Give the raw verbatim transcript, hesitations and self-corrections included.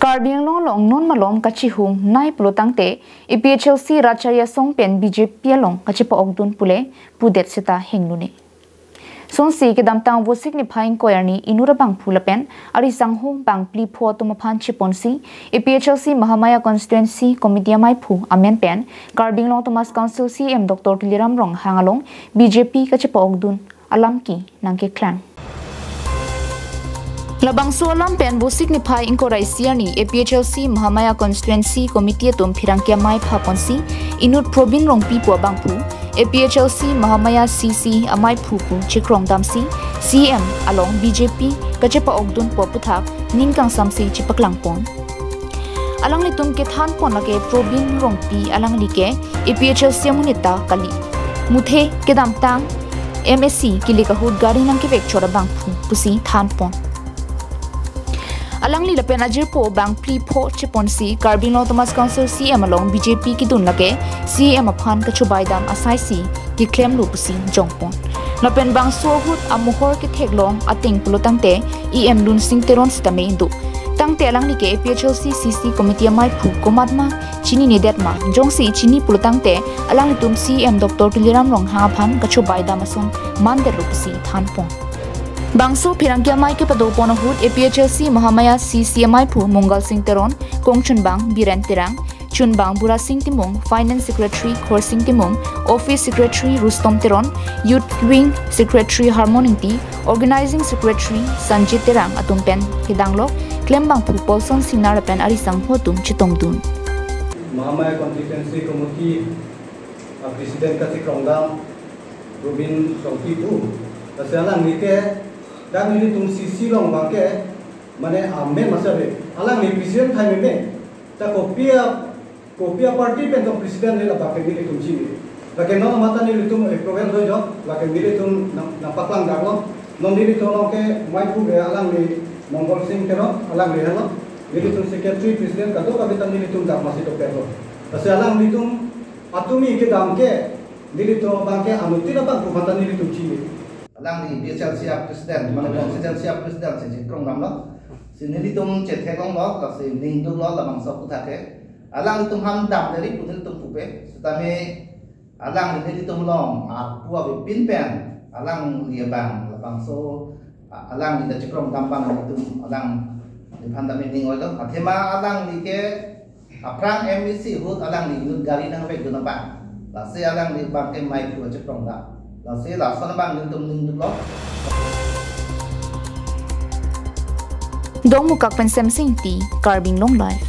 Karbi Anglong along non malom kachihung nai pulo tangte A P H L C Rat Chari Asong pen B J P along kachepa-okdun pule pudet seta hengnune. Sonsi kedamtang Vosik niphai ingkoi arni inut abangphu lapen ari sangho bang phli pho atum aphan cheponsi A P H L C Mahamaya Constituency Committee amaiphu amen pen Karbi Anglong Autonomous Council C E M Doctor Tuliram Ronghang along B J P kachepa-okdun alam ke nangkeklang. Labangso alam pen Vosik niphai ingkoi ra isi arni A P H L C Mahamaya Constituency Committee atum pherangke amei phaponsi inut Probin Rongpi pu abangphu A P H L C Mahamaya C C amaiphu pu chekrong damsi C E M along B J P kachepa-okdun pu aputhak ning kangsamsi chepaklangpon. Alanglitum kethanpon lake Probin Rongpi alangli ke A P H L C amonit ta kali. Muthe kedamtang M A C kilik ahut gari nangkevek chot abangphu pusi thanpon. Alangli lapen ajirpo bang phli pho cheponsi Karbi Anglong Autonomous Council C E M along B J P kedun lake C E M aphan kachobaidam asaisi keklemlo pusi jongpon. Lapen bangso ahut amohor ketheklong ateng pulo tangte E M Lunsing Teron sitame do. Tangte alangli ke A P H L C C C Committee amaiphu komatma chininedet ma, jongsi chini pulo tangte alanglitum C E M Doctor Tuliram Ronghang aphan kachobaidam ason mandetlo pusi thanpon. Bangso pherangke amei kepadopon ahut A P H L C Mahamaya C C amaiphu Mongal Sing Teron, kongchunbang Biren Terang, chunbang Burasing Timung, Finance Secretary Khorsing Timung, Office Secretary Rustom Teron, Youth Wing Secretary Harmon Ingti, Organizing Secretary Sanjit Terang atum pen kedanglok klembangphu Paulson Singnar lapen ari sangho atum chetongdun. Mahamaya Constituency Committee a President kachekrong dam Robin Songpi pu. Lasi alangli ke, dan nelitum C C along abang ke, mane amen masa be. Alangli President thai meme. Ta kopi a, kopi a party pen tong President le labang ke nelitum chini. Lake non mata nelitum approval do jo, lake nelitum nang, nangpaklang daklo. Non nelitum along ke maiphu ke alangli Mongal Sing Teron, alangli helo. Nelitum Secretary President kadokave ta nelitum dak masi dopetlo. Lasi alanglitum atumi kedam ke nelitum abang ke anuttin abangphu mata nelitum chini. Alangli B H L C a President, mane Constituency a President si chekrong damlo. Si nelitum chetheklonglo, lasi ningduklo labangso aputhak ke. Alanglitum aphan damde ri pu nelitum pupe. Sitame alangli nelitum along arpu avepin pen alangli abang labangso, a-, alangli ta chekrong dam abang nelitum alangliphan tame ning oilo. Athema alangli ke aphrang M A C ahut alangli inut gari nangvekdun abang. Lasi alangli abang ke maiphu chekrong dam. Lasi lason abang nelitum ningduklo. Dongmukak pen Semsing Ingti, Karbi Anglong Live.